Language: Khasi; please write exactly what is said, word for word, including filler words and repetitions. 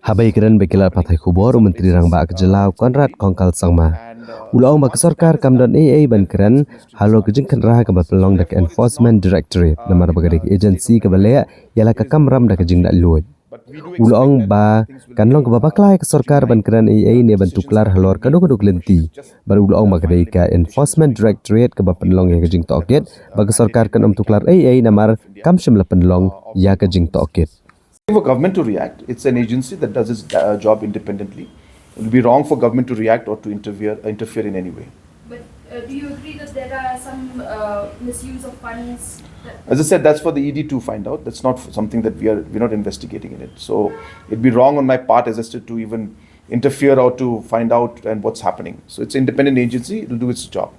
Haba ïakren bad ki lad pathai khubor, u Myntri Rangbah ka jylla u Conrad Kongkal Sangma u la ong ba ka sorkar kam don ei ei ban kren halor ka jingkhynra kaba pynlong da ka Enforcement Directorate namar ba ka dei ka agency kaba leh ïa la ka kamram da ka jinglaitluid. U la ong ba kan long kaba bakla ïa ka sorkar ban kren ei ei ne ban tuklar halor kano kano ka lynti. Bad u la ong ba ka dei ka Enforcement Directorate kaba pynlong ïa ka jingtohkit, ba ka sorkar kan ym tuklar ei ei namar kam shym la pynlong ïa ka jingtohkit. For government to react. It's an agency that does its uh, job independently. It would be wrong for government to react or to interfere, interfere in any way. But uh, do you agree that there are some uh, misuse of funds? That As I said, that's for the E D to find out. That's not something that we are we're not investigating in it. So it'd be wrong on my part as I said to even interfere or to find out and what's happening. So it's an independent agency. It'll do its job.